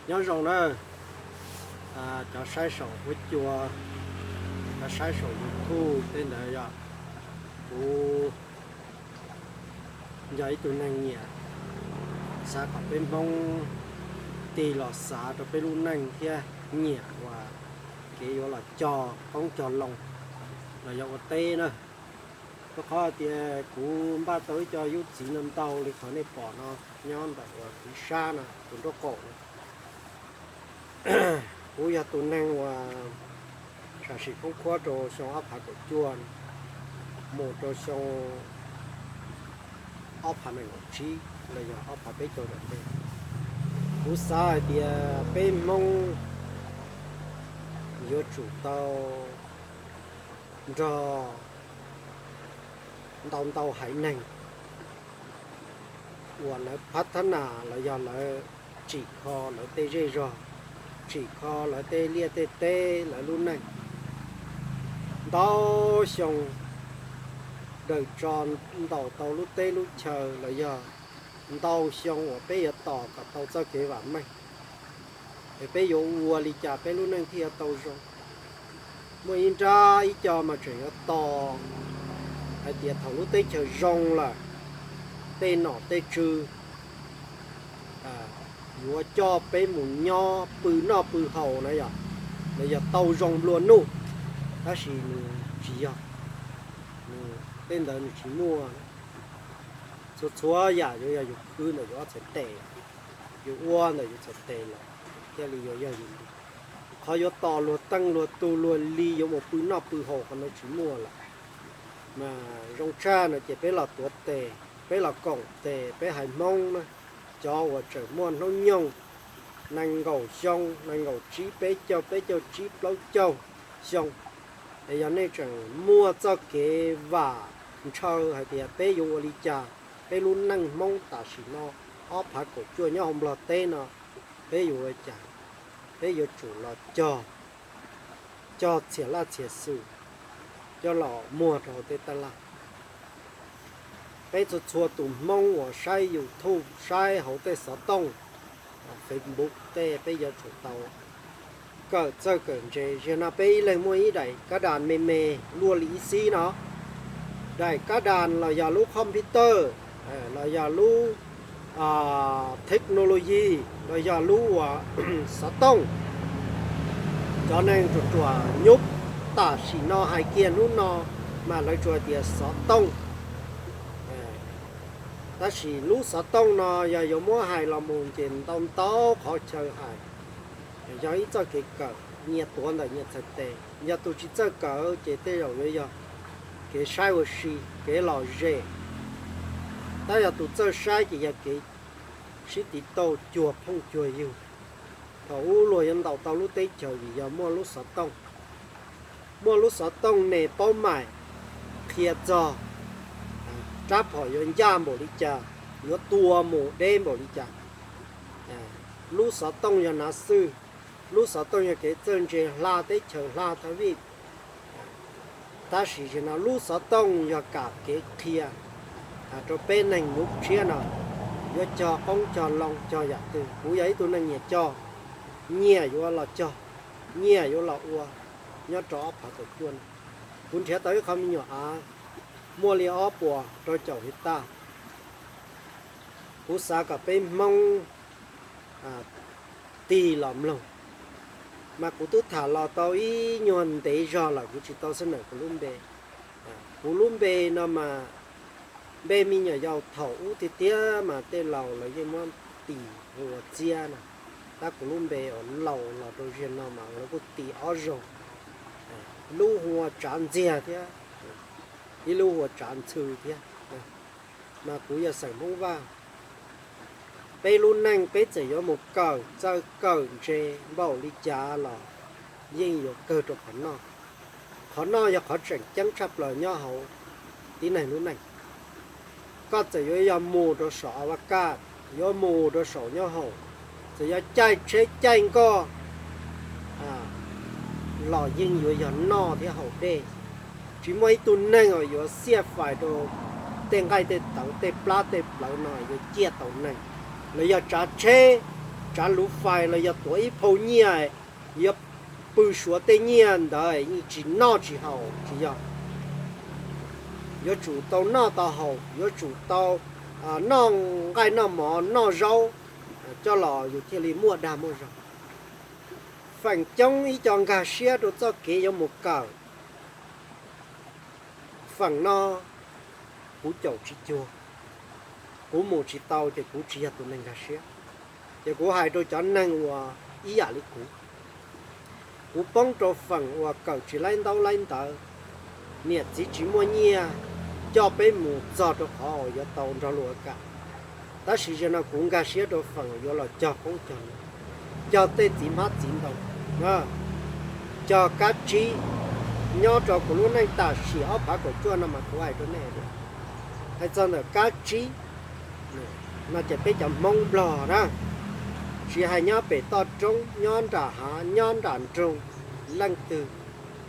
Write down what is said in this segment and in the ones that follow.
Nyob zoo na, cov saib saum huab cua, cov saib saum YouTube tej ntawd yog, kuv yog ib tug neeg nyiam xav kom peb Hmoob tig los xav rau peb lub neej thiab nyiam uas kev yuav los cog qoob cog loo los yog ua teb na. Rau qhov tias kuv npaj tau ib co yub txiv no ntau li qhov nej pom no nyob ntawm uas kuv sab no tus nraub qaum no. Kuv yog tus neeg uas sam sim khoob khuab rau xyoo ob phav kaum cuaj mus rau xyoo ob phav nees nkaum tsib los yog ob phav peb caug ntawm ntej. Kuv xav hais tias peb Hmoob yuav tsum tau nrog ntau ntau haiv neeg uas lawv phab thab nas los yog lawv tsim kho lawv tej zej zog, tsim kho lawv tej liaj tej teb, lawv lub neej. Ntau xyoo daws tso ntaus tau lub teb lub chaw los yog ntau xyoo uas peb yuav tos kom tau txoj kev vam meej, es peb yuav ua li cas peb lub neej thiaj yuav tau zoo. Muaj ib nrab ib co mas tseem yuav tos hais tias thaum lub teb chaws zoo lawm, tej nom tej tswv yuav coj peb mus nyob pw noj pw haus na yom, los yog tau zoo nplua nuj, tab sis nws tsis yog, tej ntawd nws tsis muaj. Txhua txhua yam yuav yog yus khwv ntawm yus ob txhais tes, yus ua ntawm yus txhais tes lawm thiaj li yuav yog yus li. Qhov yuav tos luag teej luag tug luag li yuav mus pw noj pw haus qhov ntawd tsis muaj lawm. Mas zoo tshaj no ces peb los tuav tes, peb los koom tes, peb haiv Hmoob na, cov uas tseem muaj hnub nyoog nees nkaum xyoo, nees nkaum tsib, peb caug, peb caug tsib, plaub caug xyoo, es yog nej tseem muaj txoj kev vam ntshaw hais tias peb yuav ua li cas, peb lub neej Hmoob tam sim no ob phav kaum cuaj nyob hauv Nplog teb no, peb yuav ua cas, peb yuav tsum los cog, cog txhiam laj txhiam xwm, coj los muag rau hauv tej taj laj. Peb txhua txhua tus Hmoob uas saib YouTube, saib hauv tej xov tooj, Facebook tej, peb yuav tsum tau kawm txawj kawm ntse. Zaum no peb ib leeg muaj ib daim kab das me me luaj li ib xib no, daim kab das los yog lub computer, los yog lub technology, los yog lub uas xov tooj. Cov neeg ruam ruam nyub tam sim no hais kiag hnub no mas lawv tsuas hais tias xov tooj. Tab sis lub xov tooj no yog yuav muab hais los mus ces ntau ntau qhov chaw hais. Yog ib txoj kev kawm nyias tuav ntawm nyias txhais tes, yog tus tsis txawj kawm ces tej zaum yuav yog kev saib ua si, kev lom zem. Tab yog tus txawj saib ces yog kev sib tiv tauj cuag phooj cuag ywg. Thaum ub luag yuav ntaus tau lub teb chaws vim yog muaj lub xov tooj. Muaj lub xov tooj ne paub maim qhia txog rab phom yuav ncaj npaum li cas, yuav tua mus deb npaum li cas. Lub xov tooj yog nav xwj, lub xov tooj yog kev txawj ntse hla teb chaws hla thav vij. Tab sis zaum no lub xov tooj yog kam kev qhia rau peb neeg nyuv tshiab no yuav cog qoob cog loo cog yam twg. Kuv yog ib tug neeg nyiam cog, nyiam yuav los cog, nyiam yuav los ua nyob rau ob phav kaum cuaj no. Kuv nrhiav tau ib qho me nyuam av muaj li ob puas rau caum his tas. Kuv xav kom peb Hmoob tig los mloog. Mas kuv twb tham los tau ib nyuag ntev zog lawm kuv tsis tau xab nawm kuv lub npe. Kuv lub npe no mas npe me nyuam yaus thaum ub tiag tiag mas tej laus lawv yeej muab tis hu ua Txiab na. Tab kuv lub npe uas laus los rau ziag no mas lawv kuj tis ob zaug. Lub hu ua Tsav Ntxiag thiab, ib lub hu ua Tsav Ntxhw thiab. Mas kuv yog xeem Hmoob Vaj. Peb lub neej peb txawm yuav mus kawm txawj kawm ntse npaum li cas los yeej yuav kawg rau qhov noj. Qhov noj yog qhov tseem ceeb tshaj plaws nyob hauv tib neeg lub neej. Koj txawm yuav yog mus rau saum a va kaj, yuav mus rau saum nyob haum, txawm yog caij tsheb caij nkoj los yeej yuav yog noj thiab haus dej. Tsis muaj ib tug neeg uas yuav xiaj fais rau tej nqaij tej tawv tej plab tej plawv no yuav ciaj tau neeg. Los yog tsav tsheb tsav luv fais los yog tuav ib phau nyiaj, yuav pw suav tej nyiaj ntawd yeej tsis noj tsis haus tsis yog. Yuav tsum tau noj tau haus, yuav tsum tau noj nqaij noj mov noj zaub coj los yus thiaj li muaj dag muaj zog. Feem coob ib co nkag siab rau txoj kev yuav mus kawm. Feem no kuv caum tsis cuag, kuv mus tsis tau ces kuv tsis yog tus neeg nkag siab. Ces kuv hais rau cov neeg uas ib yam li kuv, kuv poob rau feem uas kawm tsis laib ntaub laib ntawv, niam txiv tsis muaj nyiaj coj peb mus txog rau qhov uas yuav tau nrog luag ua kam. Tab sis zaum no kuv nkag siab rau feem yuav los cog qoob cog loo, cog tej txiv hmab txiv ntoo, cog kab tsib. Nyob rau kuv lub neej tam sim ob phav kaum cuaj no mas kuv hais rau nej tias, hais txog ntawm kab tsib no ces peb cov Hmoob Nplog na, tsis hais nyob pem toj roob, nyob nram hav, nyob nram nroog, leej twg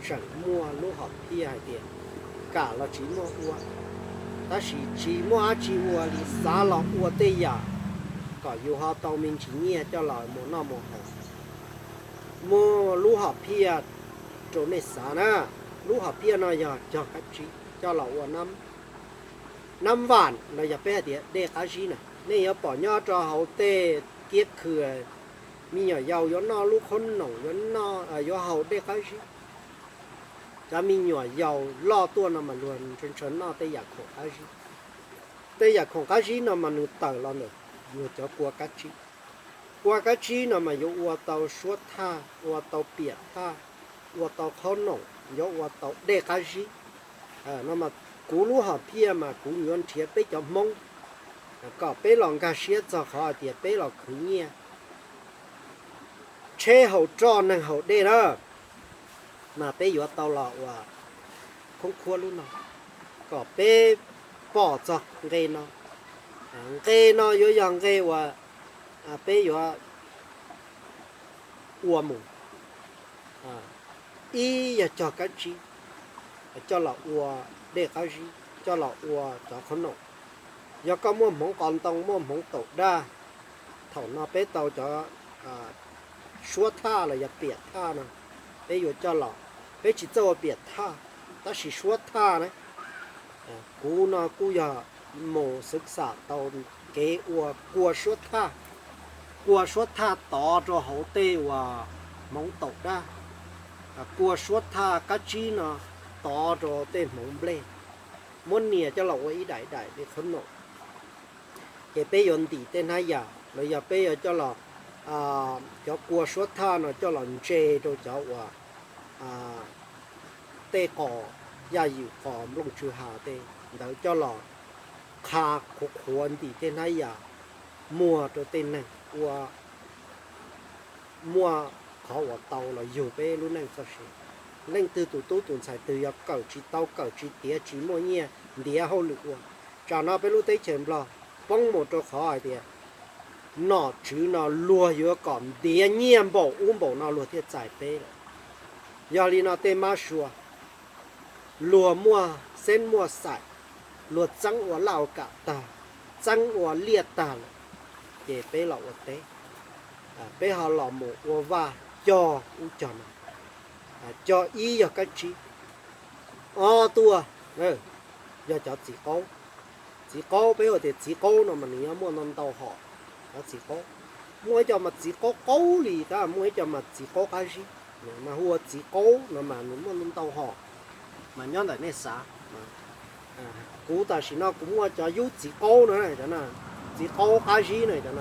tseem muaj lub hom phiaj hais tias kam los tsis muaj ua, tab sis tsis muaj dab tsi ua li xav los ua tej yam kom yus ho tau me ntsis nyiaj coj los mus noj mus haus. Muaj lub hom phiaj rau nej xav na, lub hom phiaj no yog cog kab tsib coj los ua nab vam los yog peb hais tias dej qab zib na. Nej yuav pom nyob rau hauv tej kiab khw, me nyuam yaus yuav noj lub qhob noom, yuav haus dej qab zib. Cov me nyuam yaus loj tuaj no mas luag ntshaw ntshaw noj tej yam khoom qab zib. Tej yam khoom qab zib no mas nws tawm los ntawm luag cov kua kab tsib. Kua kab tsib no mas yuav ua tau suab thaj, ua tau piam thaj, ua tau qhob noom, yuav ua tau dej qab zib. No mas kuv lub hom phiaj mas kuv yuav nrhiav peb cov Hmoob kom peb los nkag siab txog qhov hais tias peb los khwv nyiaj tsheb haus roj neeg haus dej na, mas peb yuav tau los ua khoob khuab lub no kom peb pom txog nqe no. Nqe no yuav yog nqe uas peb yuav ua mus. Ib yog cog kab tsib coj los ua dej qab zib, coj los ua cov qhob noom. Yog koj muaj hmoov qos ntoo, muaj hmoov taum daj, thaum no peb tau cov suab thaj los yog piam thaj no, peb yuav coj los, peb tsis txawj ua piam thaj, tab sis suab thaj na, kuv no kuj yog mus xwv xam tau kev ua kua suab thaj. Kua suab thaj tov rau hauv tej uas hmoov taum daj, kua suab thaj kab tsib no tov rau tej hmoov nplej, muab nias coj los ua ib daim daim li qhob noom. Ces peb yuav ntim tej hnab yas los yog peb yuav coj los, cov kua suab thaj no coj los ntse rau cov uas tej qos yaj ywm, qos nplooj tsw ha tej ntawd coj los qha qhuav qhuav ntim tej hnab yas muag rau tej neeg ua, muaj qhov uas tau los yug peb lub neej txoj sia. Leej twg tus tub tus ntxhais twg yog kawm tsis tau, kawm tsis tiav, tsis muaj nyiaj ntiav hauj lwm ua, tsam no peb lub teb chaws Nplog poob mus rau qhov hais tias nom tswv no luag yuav kom ntiav nyiaj npaum ub npaum no luag thiaj txais peb lawm. Yog li no tej mab sua luag muaj xeeb muaj xaim, luag txeeb ua laj ua kam tag, txeeb ua liaj tag lawm, ces peb los ua teb, peb ho los mus ua vaj cog ub cog no. Cog ib yog kab tsib, ob tuaj yog cov txiv qaub. Txiv qaub, peb hu tias txiv qaub no mas nws yuav muaj ntau ntau hom. Cov txiv qaub, muaj ib co mas txiv qaub qaub li tab, muaj ib co mas txiv qaub qab zib, mas hu ua txiv qaub no mas nws muaj ntau ntau hom. Mas nyob ntawm nej xav, kuv tam sim no kuv muaj cov yub txiv qaub no, cov txiv qaub qab zib no, cov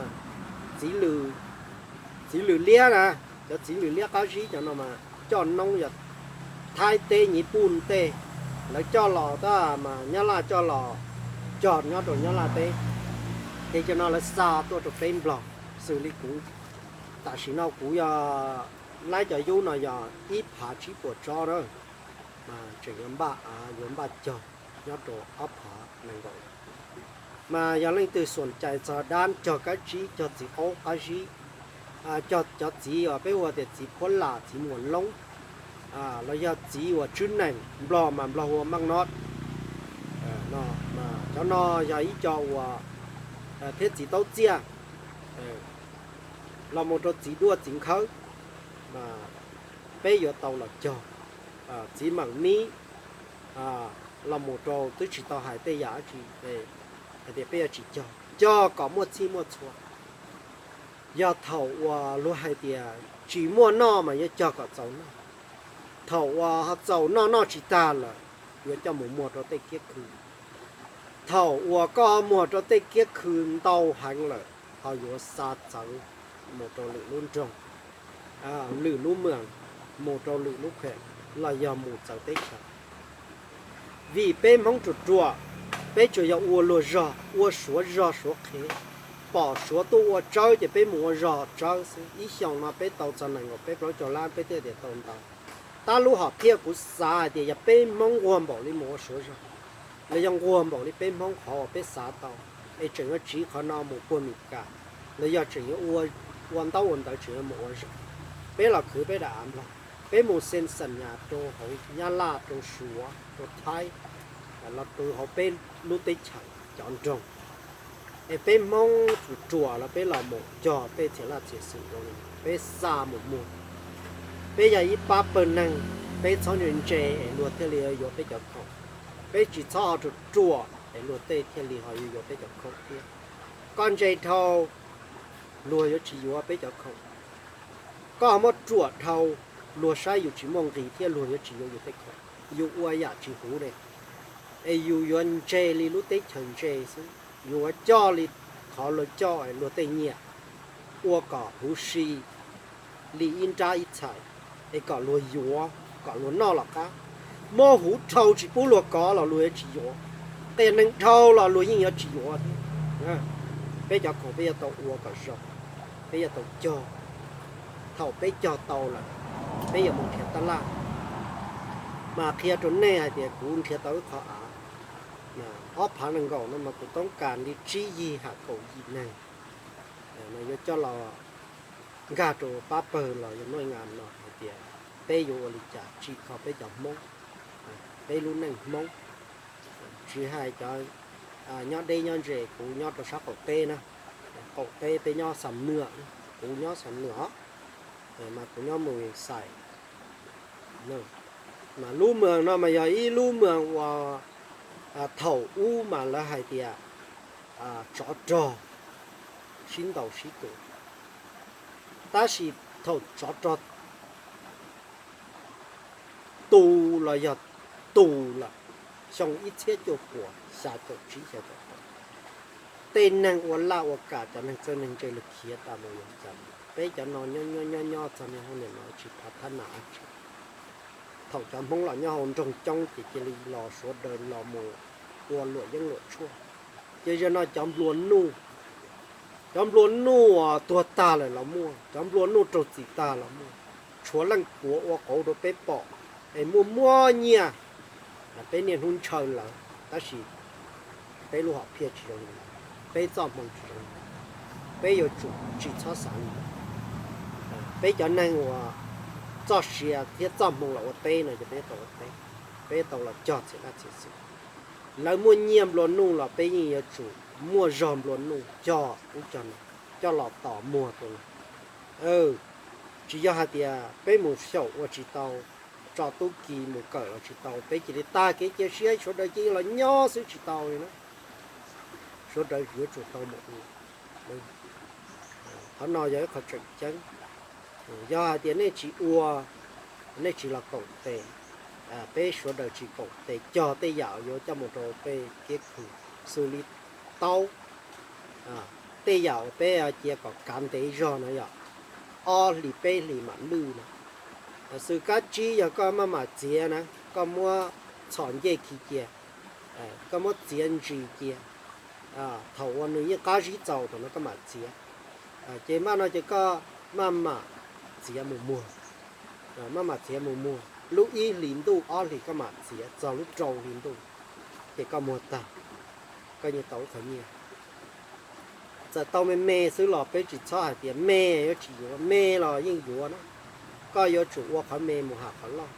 txiv lwm liab na, cov txiv lwm liab qab zib cov no mas coj noob yog Thaib teb Nyij Pooj tej, lawv coj los tab mas Nyab Laj coj los cog nyob rau Nyab Laj teb, ces cov no lawv xa tuaj rau peb Nplog. Xws li kuv, tam sim no kuv yog laib cov yub no yog ib phav tsib puas tsob na, mas tseem yuav npaj av yuav npaj cog nyob rau ob phav nees nkaum. Mas yog leej twg xuam cai txog dab cog kab tsib, cog txiv qaub qab zib, cog cov txiv uas peb hu tias txiv phuab lam, txiv muas loob, los yog txiv uas tswb nees, Nplog mas Nplog hu ua maj nob, cov no yog ib co uas, thiab txiv taub txiaj, los mus rau txiv duaj txiv nkhawb, peb yuav tau los cog. Txiv meem mib los mus rau, twb tsis tau hais tej yam tsi, hais tias peb yuav tsis cog, cog kom muaj txhij muaj txhua. Yog thaum uas luag hais tias tsis muaj noj mas yuav cog kom txaus noj. Thaum uas ho txaus noj, noj tsis tag lawm, yuav coj mus muag rau tej kiab khw. Thaum uas koj ho muag rau tej kiab khw ntau heev lawm, ho yuav xa txawv mus rau lwm lub nroog, lwm lub moos, mus rau lwm lub kheem, los yog mus txawv teb chaws. Vim peb Hmoob ruam ruam, peb tsuas yog ua luag zog, ua Suav zog Suav qhev, pom Suav tuaj ua tsawb ces peb mus ua zog tsawb xwb. Ib xyoos no peb tau txog nees nkaum peb plaub caug lab peb thiaj tias tau ntau. Tab lub hom phiaj kuv xav hais tias yog peb Hmoob nquag npaum li mus ua Suav zog, los yog nquag npaum li peb Hmoob qhov uas peb xav tau, es tseem yuav tsiv qhov no mus puag Meskas, los yog tseem yuav ua ntaub ua ntawv tseem yuav mus ua zog. Peb los khwv peb daim av Nplog, peb mus xees xas nyas rau hauv Nyab Laj, rau Suav, rau Thaib, los rau hauv peb lub teb chaws cov nroog. Es peb Hmoob ruam ruam los peb los mus cog tej txhia laj txhia xwm zoo li no, peb xa mus muag. Peb yog ib pab pawg neeg, peb txhob ntse ntse es luag thiaj li yuav peb cov khoom. Peb tsis txhob ho ruam ruam es luag tej thiaj li ho yuav yuav peb cov khoom thiab. Koj ntse dhau, luag yuav tsis yuav peb cov khoom. Koj muab ruam dhau, luag saib yus tsis muaj nqis thiab luag yuav tsis yuav yus tej khoom. Yus ua yam tsis huv ne, es yus yuav ntse li lub teb chaws ntse xwb, yuav coj li qhov luag coj luag tej nyiam, ua kom huv si li ib nrab ib txhais, es kom luag yuav, kom luag noj los qab. Muab huv dhau tsis pub luag kov los luag yuav tsis yuav, qias neeg dhau los luag yeej yuav tsis yuav thiab. Peb cov khoom peb yuav tau ua kom zoo, peb yuav tau cog. Thaum peb cog tau lawm, peb yuav mus nrhiav tab laj. Mas qhia rau nej hais tias kuv nrhiav tau ib qho av, ob phav nees nkaum no mas kuv toob kas li tsib yig ham kaum yim neeg. Yuav coj los nkag rau pab pawg los yog nuj nga no hais tias peb yuav ua li cas tsim kho peb cov Hmoob, peb lub neej Hmoob. Tsis hais cov nyob deb nyob ze, kuv nyob rau sab qaum teb na, qaum teb peb nyob Xam Nuam, kuv nyob Xam Nuam, mas kuv nyob Mus Xais. Mas lub moos no mas yog ib lub moos uas thaum ub mas lawv hais tias tsov rog sib ntaus sib tua, tab sis thaum tsov rog tu los yog tu lawm, xyoo ib txhiab cuaj puas xya caum tsib xya caum rau, tej neeg ua laj ua kam, cov neeg txawj neeg ntse lawv khiav tas mus lawm. Peb cov no nyob nyob nyob nyob txog niaj hnub niam no tsis phav thab nas dab tsi. Thaum cov Hmoob los nyob hauv nroog coob ces cia li los sawv daws los mus ua luam yeeb luam tshuaj. Ces zaum no cov nplua nuj, cov nplua nuj tuag tag lawm los muaj, cov nplua nuj raug txim tag los muaj, tshuav leej puav ua qauv rau peb pom, es muaj muaj nyiaj, peb niaj hnub ntshaw lawv, tab sis peb lub hom phiaj tsis zoo li, peb txoj hmoo tsis zoo li, peb yuav tsum tsis txhob xav li. Peb cov neeg uas txoj sia thiab txoj hmoo los ua teb no ces peb tau ua teb, peb tau los cog txhia laj txhia xwm. Lawv muaj nyiaj nplua nuj los peb yeej yuav tsum muaj zog nplua nuj cog ub cog no, coj los tos muag rau lawv. Tsis yog hais tias peb mus xyaum ua tsis tau, tso tub ki mus kawm los tsis tau, peb cia li tag kev cia siab sawv daws cia li los nyob xwb tsis tau li na. Sawv daws yuav tsum tau mus ua. Qhov no yog ib qho tseem ceeb. Yog hais tias nej tsis ua, nej tsis los koom tes, peb sawv daws tsis koom tes cog tej yam yuav coj mus rau peb kiab khw, xws li taub, tej yam uas peb cia kom kav ntev zog no yog ob hlis peb hlis mam lwj no. Xws kab tsib yog koj maj mam txiav na, koj muab txhom ncej khi cia, koj muab txiav ntsis cia, thaum uas nws yeej qab zib txaus thaum no koj mam txiav. Ces maj no ces koj maj mam txiav mus muag, maj mam txiav mus muag, lub ib hlis ntuj ob hlis koj mam txiav txog lub rau hli ntuj, ces koj muag tag, koj yeej tau ib qho nyiaj. Txawm tau me me xwb los peb tsis txhob hais tias me yuav tsis yuav, me los yeej yuav na. Koj yuav tsum ua qhov me mus ham qhov loj,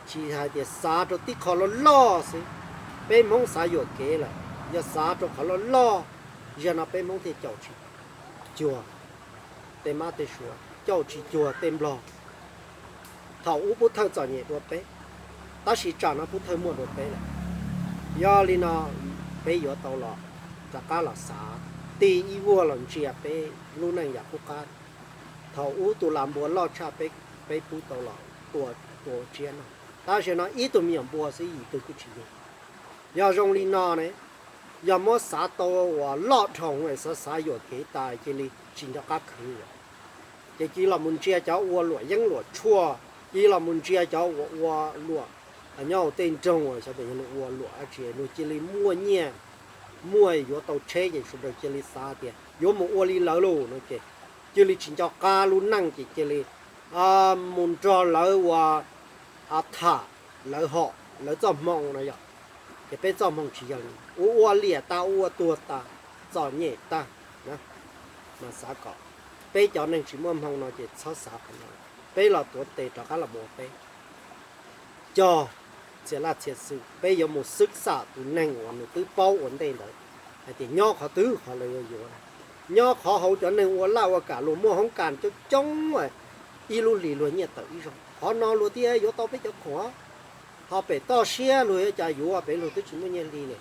tsis hais tias xav rau tib qho loj loj xwb. Peb Hmoob xav yuam kev lawm, yog xav rau qhov loj loj, zaum no peb Hmoob thiaj caum tsis cuag. tej mab tej suav, cauj tsis cuag tej nplog thaum ub Pub Thawj txom nyem dua peb, tab sis tsam no Pub Thawj muaj dua peb lawm. Yog li no peb yuav tau los rov qab los xav, tig ib vuag los ntsia peb lub neej yam qub qab. Thaum ub tus lam npua loj tshaj peb, peb pub tau los tua, tua tsiab no, tab sis no ib tug me nyuam npua xwb yim tug kuj tsis yog. Yog zoo li no ne, yog muab xav tau uas loj dhau, xav xav yuam kev tas cia li tsis nco qab khwv lawm. Ces cia li los mus ntsia cov ua luam yeeb luam tshuaj, cia li los mus ntsia cov uas ua luam nyob hauv tej nroog uas xyov tias yog luag ua luam dab tsi, luag cia li muaj nyiaj, muaj yuav tau tsheb ces sawv daws cia li xav tias yuav mus ua li lawv lauj no ces cia li tsis nco qab lub neej ces cia li mus nrog lawv ua tham lawv hom lawv txoj hmoo no yom. Ces peb txoj hmoo tsis yog li, ua ua liam tas, ua ua tuag tas, txom nyem tag. Mas xav kom peb cov neeg tsis muaj hmoo no ces txhob xav qhov no, peb los tuav tes rov qab los mus ua teb, cog txhia laj txhia xwm, peb yuav mus xwb xam tus neeg uas nws twb paub ua ntej ntawd hais tias nyob qhov twg qhov lawv yuav yuav. Nyob qhov hauv cov neeg ua laj ua kam luag muaj hoob kas coob coob, ib lub hlis luag nyiaj tawm ib zaug, qhov no luag thiaj yuav tau peb cov khoom. Ho pem toj siab luag yuav cas yuav, pem luag twb tsis muaj nyiaj hli li.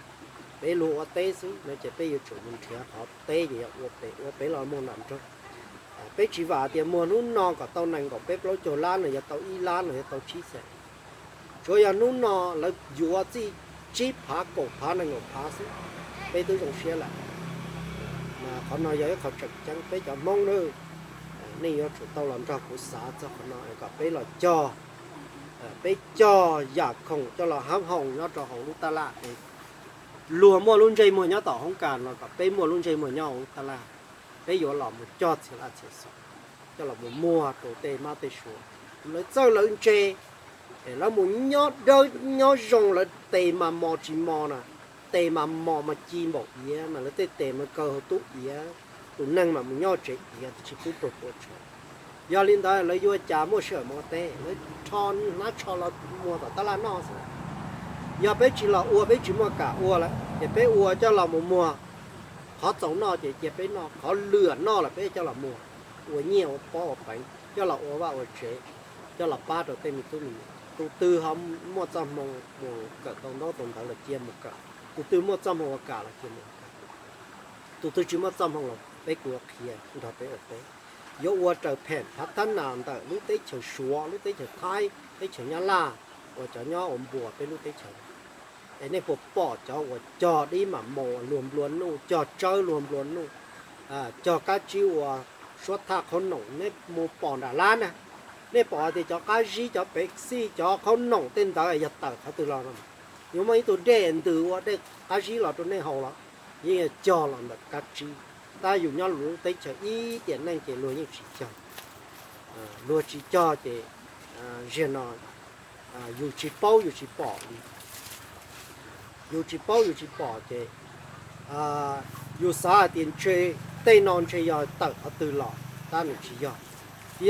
Peb luag ua teb xwb no ces peb yuav tsum mus nrhiav qhov teb ces yog ua pem, ua pem los muag nram nroog. Peb tsis vam tias muag hnub no kom tau nees nkaum peb plaub caug lab no, yog tau ib lab no, yog tau tsib xees. Tsuav yog hnub no lawv yuav txij tsib phav kaum phav nees nkaum phav xwb, peb twb zoo siab lawm. Mas qhov no yog ib qho tseem ceeb peb cov Hmoob na, nej yuav tsum tau los nrog kuv xav txog qhov no kom peb los cog, peb cog yam khoom coj los hab hoom nyob rau hauv lub tab laj es luag muaj lub ntsej muag nyob tom hoob kas los kom peb muaj lub ntsej muag nyob hauv lub tab laj. Peb yuav los mus cog txhia laj txhia xwm coj los mus muag rau tej mab tej suav, lawv txawj lawv ntse, es lawv mus nyob dawb nyob zoo, lawv tes mas mos tsis mos na, tes mas mos mas ci npaum iav mas lawv tej tes mas kaw hauv tub iav, tus neeg mas mus nyob tsev iav tsis pub tuag tua tshav. Yog li ntawd lawv yuav cas muaj sij hawm mus ua teb, lawv rho hnab tsho los muag tom tab laj noj xwb. Yog peb tsis los ua peb tsis muaj kam ua lawm ces peb ua coj los mus muag, qhov txaus noj ces cia peb noj, qhov lwam noj lawm peb coj los muag, ua nyiaj ua pob ua peev coj los ua vaj ua tsev, coj los pab rau tej me tub me nyuam. Tus twg ho muaj txoj hmoo mus kawm tau ntaub tau ntawv los cia mus kawm, tus twg muaj txoj hmoo ua kam los cia mus ua kam, tus twg tsis muaj txoj hmoo los peb kuj yuav qhia nrog peb ua teb. Yuav ua raws phem phav thab nas ntawm lub teb chaws Suav, lub teb chaws Thaib, teb chaws Nyab Laj, uas cov nyob ua npuas peb lub teb chaws. Es nej puas pom cov uas cog dib mam mos luag nplua nuj, cog tsawb luag nplua nuj, cog kab tsib ua suab thaj qhaub noom, nej mus pom nram lab na, nej pom hais tias cov qab zib, cov pev xij, cov qhaub noom tej ntawd yog tawm qhov twg los no? Yuav muaj ib tug dej ntws ua dej qab zib los rau nej haus los? Yeej yog cog los ntawm kab tsib. Tab yus nyob lub teb chaws ib tiam neej ces luag yeej tsis cog. Luag tsis cog ces ziag no yus tsis paub yus tsis pom li. Yus tsis paub yus tsis pom ces yus xav hais tias ntshe tej no ntshe yog tawm qhov twg los, tab nws tsis yog,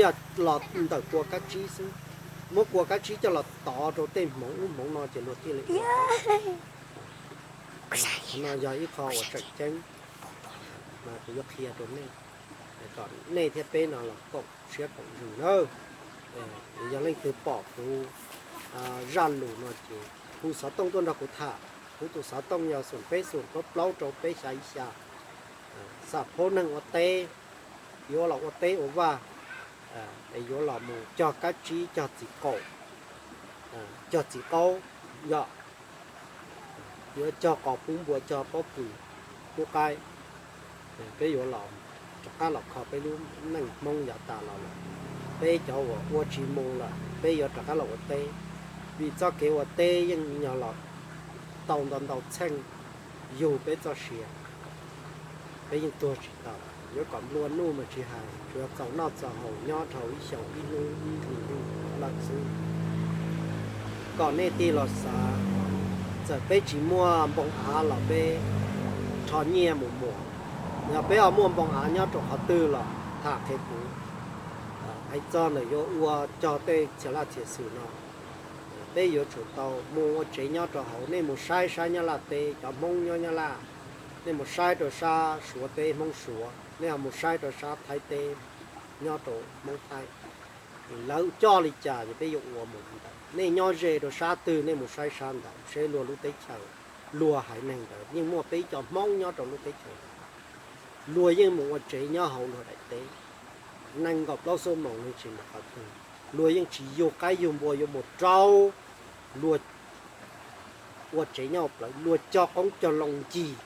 yog los ntawm kua kab tsib xwb. Muab kua kab tsib coj los tov rau tej hmoov ub hmoov no ces luag thiaj li ua. Qhov no yog ib qho uas tseem ceeb mas kuv yuav qhia rau nej, kom nej thiab peb no los koom siab koom ntsws na. Yog leej twg pom kuv zaj lus no ces hu xov tooj tuaj nrog kuv tham. Kuv tus xov tooj yog xoom peb xoom plaub plaub rau peb xya ib xya. Xam phob neeg ua teb, yuav los ua teb ua vaj, es yuav los mus cog kab tsib, cog txiv qaum, cog txiv qaub, yog yuav cog qos pub npua, cog pob kws, pub qaib, peb yuav los rov qab los kho peb lub neej Hmoob yav tas los lawm. Peb cov uas ua tsis mus lawm peb yuav rov qab los ua teb, vim txoj kev ua teb yeej yog los tau ntau ntau txheej yug peb txoj sia. Peb yeej tuag tsis tau, yuav kom nplua nuj mas tsis hais, tsuas txaus noj txaus haus nyob dhau ib xyoos ib hnub ib hlis lawm xwb. Kom nej tig los xav, txawm peb tsis muaj npoo av los peb rho nyiaj mus muas, yog peb ho muaj npoo av nyob rau qhov twg los tham qhia kuv. Hais txog ntawm yuav ua cog tej txhia laj txhia xwm no, peb yuav tsum tau mus ua tsev nyob rau hauv. Nej mus saib sab Nyab Laj teb, cov Hmoob nyob Nyab Laj, nej mus saib rau sab Suav teb, Hmoob Suav, nej ho mus saib rau sab Thaib teb, nyob rau Hmoob Thaib. Lawv coj li cas ces peb yuav ua mus li ntawd. Nej nyob ze rau sab twg nej mus saib sab ntawd seb luag lub teb chaws, luag haiv neeg ntawd yeej muaj peb cov Hmoob nyob rau lub teb chaws ntawd. Luag yeej mus ua tsev nyob hauv luag daim teb nees nkaum plaub xuab moos neeg tsis mus qhov twg. Luag yeej tsis yug qaib yug npua yuav mus rau luag ua tsev nyob plawv, luag cog qoob cog loo ncig.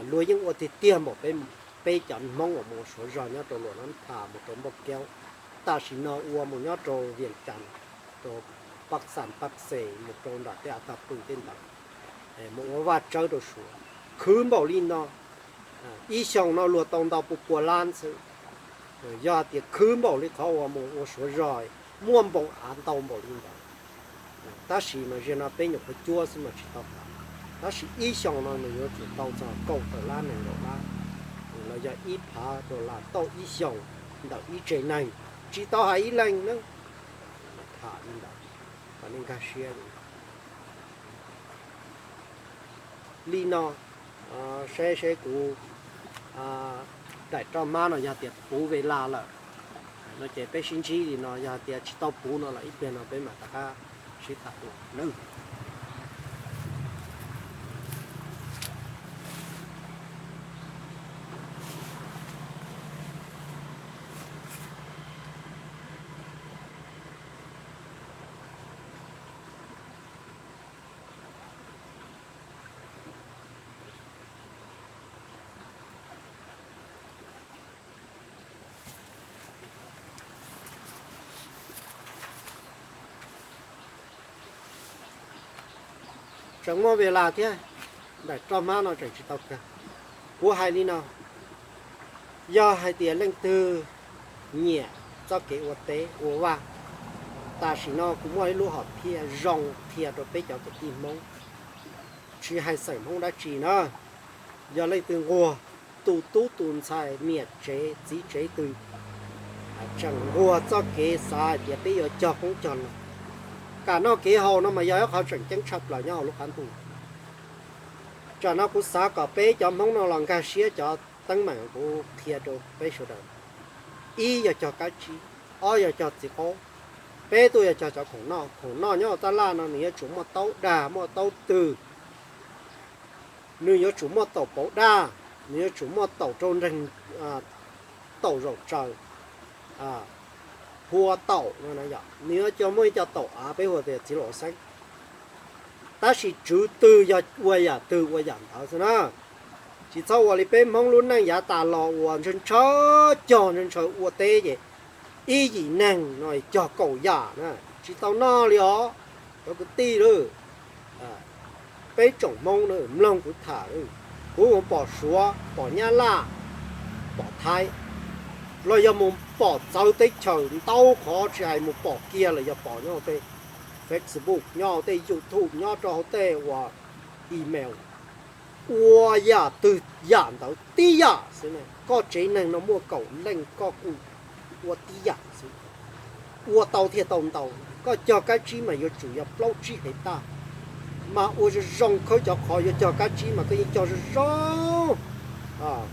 Luag yeej ua tiag tiag npaum peb, peb cov Hmoob uas mus ua Suav zog nyob rau luag no tham mus rau Npauj Kaub, tam sim no ua mus nyob rau Vias Cas, rau Paj Xas Paj Xes, mus rau nram tej Av Tag Pw tej ntawd, mus ua vaj tsawb rau Suav, khwv npaum li no. Ib xyoos no luag tau ntau pua pua lab xwb. Yog hais tias khwv npaum li qhov uas mus ua Suav zog, muaj npoo av ntau npaum li ntawd, tab sis mas zaum no peb nyuam qhuav cuab xwb mas tsis tau tas. Tab sis ib xyoos no nws yuav tsum tau txog kaum tawm lab nees nkaum lab, los yog ib phav dollar tauj ib xyoos ntawm ib tsev neeg, tsis tau hais ib leeg na. Tham li ntawd, kom nej nkag siab li no. Saib seb kuv daim roj hmab no yog tias puv ve las lawm no ces peb sib ntsib li no, yog tias tsis tau puv no los ib pliag no peb mam rov qab sib tham dua nawb. Tseem muaj ve las thiab, daim roj hmab no tseem tsis tau kawg. Kuv hais li no, yog hais tias leej twg nyiam txoj kev ua teb ua vaj, tam sim no kuv muaj ib lub hom phiaj zoo qhia rau peb cov kwv tij Hmoob, tsis hais xeem Hmoob dab tsi na, yog leej twg nquag, tus tub tus ntxhais niam tsev txiv tsev twg tseem nquag txoj kev xav hais tias peb yuav cog qoob cog loo, kam noj kev haus no mas yog ib qhov tseem ceeb tshaj plaws nyob hauv lub qab ntuj. Tsam no kuv xav kom peb cov Hmoob no los nkag siab cov teeb meem kuv qhia rau peb sawv daws. Ib yog cog kab tsib, ob yog cog txiv qaub, peb tuaj yog cog cov khoom noj. Khoom noj nyob hauv tab laj no nws yuav tsum muaj taub dag muaj taub twg, nws yuav tsum muaj taum pauv daj, nws yuav tsum muaj taum rau nreeg, taum zaum tsaws, hua taum no, nws yuav coj muaj ib co taum av peb hu tias txiv laum xeeb. Tab sis tswv twg yog ua yam twg ua yam ntawd xwb na. Tsis txhob ua li peb Hmoob lub neej yav tas los uas ntshaw ntshaw cog ntshaw ntshaw ua teb ces ib yim neeg no cog kaum yam na, tsis tau noj li os cov kwv tij lauj. Peb tsoom Hmoob na mloog kuv tham, kuv mus pom Suav pom Nyab Laj, pom Thaib, los yog mus pom txawv teb chaws ntau qhov tsis hais mus pom kiag los yog pom nyob tej Facebook, nyob hauv tej YouTube, nyob rau hauv tej uas email, ua yam twg yam ntawd tib yam xwb. Koj tsev neeg no muaj kaum leej koj kuj ua tib yam xwb. Ua tau thiaj tau ntau. Koj cog kab tsib mas yuav tsum yog plaub tsib hev taj, mas ua zoo zoo khawb cov qhov yuav cog kab tsib mas koj yeej cog zoo zoo.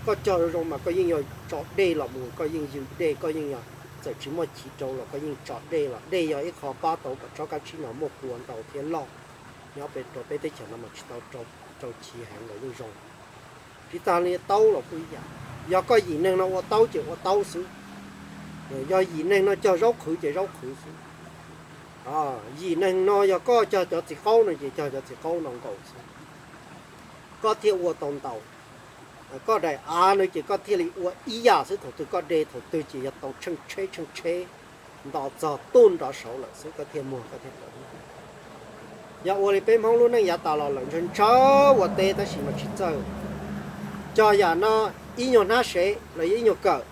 Koj cog zoo zoo mas koj yeej yog tso dej los mus koj yeej yws dej, koj yeej yog txawm tsis muaj chiv rau los koj yeej tso dej los dej yog ib qho pab tau kom tsob kab tsib no muaj kua ntau thiab loj. Nyob pem rau peb teb chaws no mas tsis tau rau chiv heev los yeej zoo. Tsis tas li taub los kuj ib yam, yog koj yim neeg no ua taub ces ua taub xwb, yog yim neeg no cog zaub qhwv ces zaub qhwv xwb. Yim neeg no yog koj cog cov txiv qaub no ces cog cov txiv qaub no nkaus xwb, koj thiaj ua tau ntau. Koj daim av no ces koj thiaj li ua ib yam xwb, thaum twg koj de thaum twg ces yog tau tsheej tsheb tsheej tsheb nto txog tuj nrov saud lawm xwb koj thiaj muag koj thiaj tau. Yog ua li peb Hmoob lub neej yav tas los lawm ntshaw ntshaw ua teb tab sis mas tsis txawj. Cog yam no ib nyuag hnab sev los yog ib nyuag kawm,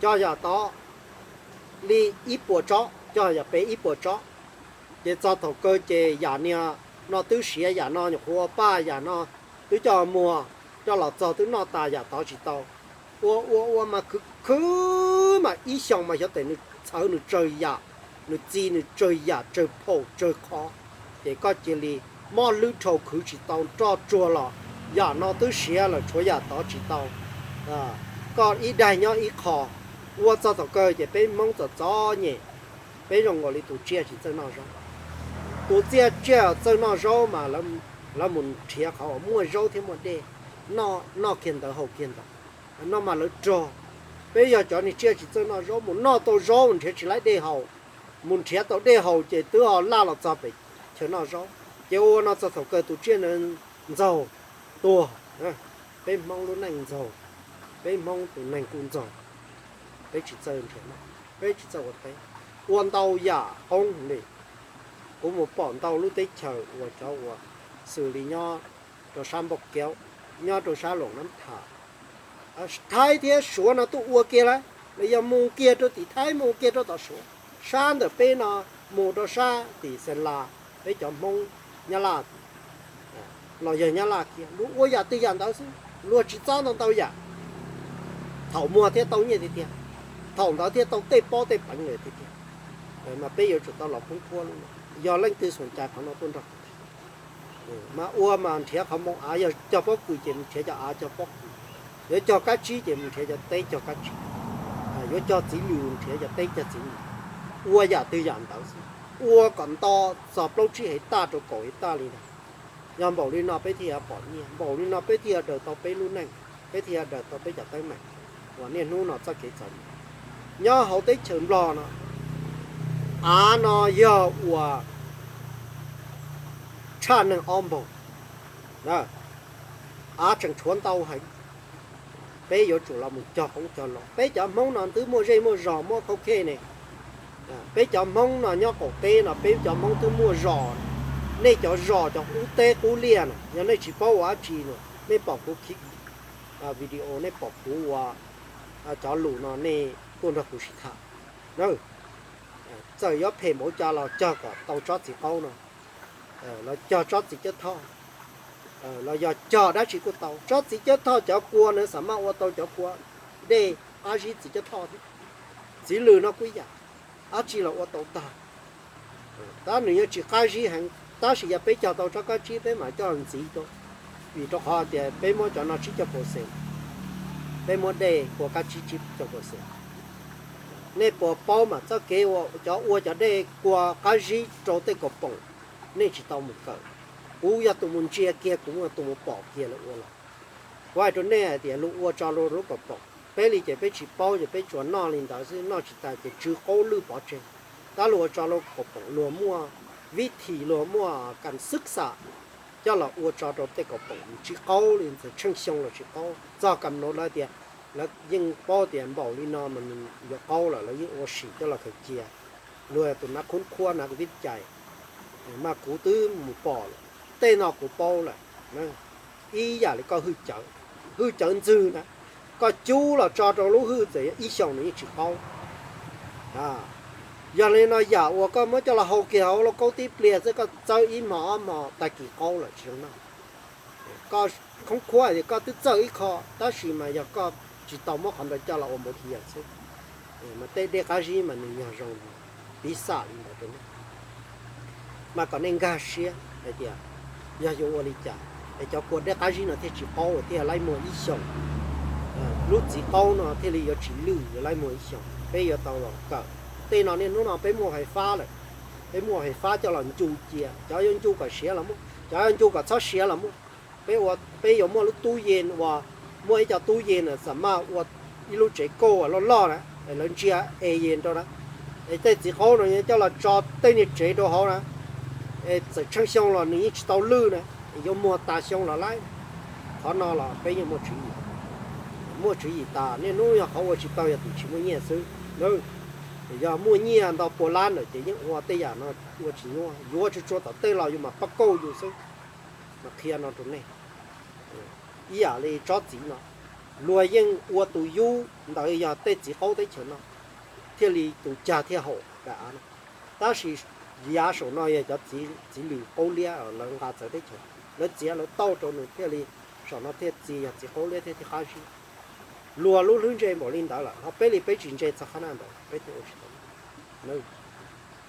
cog yam tod li ib puas tsob, cog yam pem ib puas tsob, ces txog thaum kawg ces yam niag no twb siav, yam no nyuam qhuav ua paj, yam no twb coj muag, coj los txog twb noj tas, yam tod tsis tau. Ua ua ua mas khwv khwv mas ib xyoos mas xyov tes nws txhawv nws tsawg yam, nws txi nws tsawg yam, tsawg phaum tsawg qhov, ces koj cia li mob lwb dhau khwv tsis tau, roj tsuag los yam no twb siav lawm tshuav yam tod tsis tau. Koj ib daig nyob ib qho, Ua txog thaum kawg ces peb Hmoob txom txom nyem, peb zoo nkaus li tus tsiaj tsis txawj noj zaub. Tus tsiaj tsis txawj noj zaub mas lawv mus nrhiav qhov uas muaj zaub thiab muaj dej, noj kiag ntawd haus kiag ntawd, no mas lawv rog. Peb yog cov niag tsiaj tsis txawj noj zaub, mus noj tau zaub nrhiav tsis laib dej haus, mus nrhiav tau dej haus ces twb ho laj los txog pem chaw noj zaub. Ces ua no txog thaum kawg tus tsiaj ntawd ntxaug tuag. Peb Hmoob lub neej ntxaug, peb Hmoob tus neeg kuj ntxaug, peb tsis txawj nrhiav noj, peb tsis txawj ua teb, ua ntau yam qoob li. Kuv mus pom ntau lub teb chaws uas cov uas xws li nyob rau sab Npauj Keub, nyob rau sab Loos Nab Tham, Thaib thiab Suav no tuaj ua kiag lawm, los yog mus kiag rau tim Thaib, mus kiag rau tom Suav, sab ntawm peb no mus rau sab tim Xeem Las, peb cov Hmoob Nyab Laj los yog Nyab Laj kiag, luag ua yam twg yam ntawd xwb, luag tsis txob ntau ntau yam. Thaum muag thiaj tau nyiaj tiag tiag, thaum ntawd thiaj tau tej pob tej peev lawm tiag tiag. Mas peb yuav tsum tau los khoob khuab lub no, yog leej twg xoom cai qhov no tuaj nrog kuv tham. Mas ua mas nrhiav qhov moo av, yog cog pob kws ces mus nrhiav cov av cog pob kws, yuav cog kab tsib ces mus nrhiav cov teb cog kab tsib, yuav cog txiv lws nrhiav cov teb cog txiv lws. Ua yam twg yam ntawd xwb, ua kom nto txog plaub tsib hev taj rau kaum hev taj li ntag. Yog npaum li no peb thiaj yuav pom nyiaj, npaum li no peb thiaj yuav daws tau peb lub neej, peb thiaj yuav daws tau peb cov teeb meem uas niaj hnub no txoj kev txom nyem. Nyob hauv teb chaws Nplog no, av no yog uas tshaj neeg ob npaug, av tseem tshuav ntau heev. Peb yuav tsum los mus cog qoob cog loo. Peb cov Hmoob no twb muaj zej muaj zog muab khauj khej ne. Peb cov Hmoob no nyob qaum teb no peb cov Hmoob twb muaj zos. Nej cov zos cov qub teb qub liaj no yog nej tsis paub ua dab tsi no, nej pom kuv video, nej pom kuv ua cov lus no nej tuaj nrog kuv sib tham. Txawm yuav phem npaum cas los cog kom tau tsob txiv qaub no, los cog tsob txiv cab thoj, los yog cog dab tsi kuj tau. Tsob txiv cab thoj cov kua na xam maj ua tau cov kua dej qab zib txiv cab thoj thiab. Txiv lws no kuj ib yam, dab tsi los ua tau tag. Tab nws yuav tsis qab zib heev, tab sis yog peb cog tau tsob kab tsib peb mam coj los ntxiv rau, vim rau qhov tias peb muab cov no tsib caug pawv xees, peb muab dej kua kab tsib tsib caug pawv xees. Nej puas paub mas txoj kev uas cov ua cov dej kua qab zib rau tej kaum poom, nej tsis tau mus kawm. Kuv yog tus mus ntsia kiag, kuv yog tus mus pom kiag lawv ua los. Kuv hais rau nej hais tias luag ua tso rau lub kaum poom, peb li ces peb tsis paub ces peb tsuas noj li ntawd xwb, noj tsis tas ces tsw qaub lwj pov tseg. Tab luag ua tso rau kaum poom luag muaj vib thim, luag muaj kam xwb xam coj los ua tso rau tej kaum poom tsw qaub li, txawm tsheej xyoo los tsis qaub. Txog kam nuav lawv tias, lawv yeej paub tias npaum li no mas nws yuav qaub lawm, lawv yeej ua sim coj los khaws cia. Luag tus nav khub khuab nav vib cais, mas kuv twb mus pom lawm, tej no kuv paub lawm. Ib yam li koj hwj cawv, hwj cawv ntxwg na, koj cub los tso rau lub hwj txawm yog ib xyoos nws yeej tsis qaub. Yog li no yam uas koj muab coj los hau kiag hauv lauj kaub tib pliag xwb, koj txawb ib hmo ob hmo tag kis qaub lawm tsis zoo noj. Koj khoob khuab tias koj twb txawj ib qho, tab sis mas yog koj tsis tau muab qhov ntawd coj los ua npaum li yam xwb. Mas tej dej qab zib mas nws yog zoo, piv xam li ntawd rau nej, mas kom nej nkag siab hais tias yog yuav ua li cas es cov kua dej qab zib no thiaj tsis qaub, thiaj laib muag ib xyoos. Lub txiv qaub no thiaj li yuav tsis lwj, yuav laib muag ib xyoos. Peb yuav tau los kawm. Tej no niaj hnub no peb muaj fais fab lawm, peb muaj fais fab coj los ncu cia. Cov yuav ncu kom siav los muaj, cov yuav ncu kom txhob siav los muaj. Peb ua, peb yuav muaj lub tub yees uas, muaj ib co tub yees xam maj ua ib lub tsev kauj loj loj na, es lawv ntsia es yees rau na, es tej txiv qaub no coj los tso tej niag tsev rau hauv na, es txawm tsheej xyoo los nws yeej tsis tau lwj na, es yuav muag tas xyoo los laib. Qhov no los peb yeej muaj tswv yim, muaj tswv yim tas. Niaj hnub yog qhov ua tsis tau yog tim tsis muaj nyiaj xwb. Yog muaj nyiaj nto pua lab lawm ces yeej ua tej yam no ua tsis nyuaj, yuav tsuag tsuag tom tej los yus mam pab kauj yus xwb. Mas qhia no rau nej, ib yam li tsob txiv no, luag yeej ua tus yub ntawd yog tej txiv qaub teb chaws no, thiaj li tus cag thiaj haum daim av no. Tab sis yav saum no yog cov txiv lws qaub liab lawv nqa txawv teb chaws, lawv txiav lawv tauj rau nws thiaj li, saum no thiaj txi yog txiv qaub liab thiab thiaj qab zib. Luag lub hlwb ntse npaum li ntawd lawm ho peb li peb tsis ntse txog qhov no ntawd peb thiaj ua tsis tau.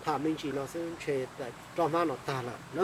Tham me ntsis no xwb ntshe roj hmab no tag lawm na.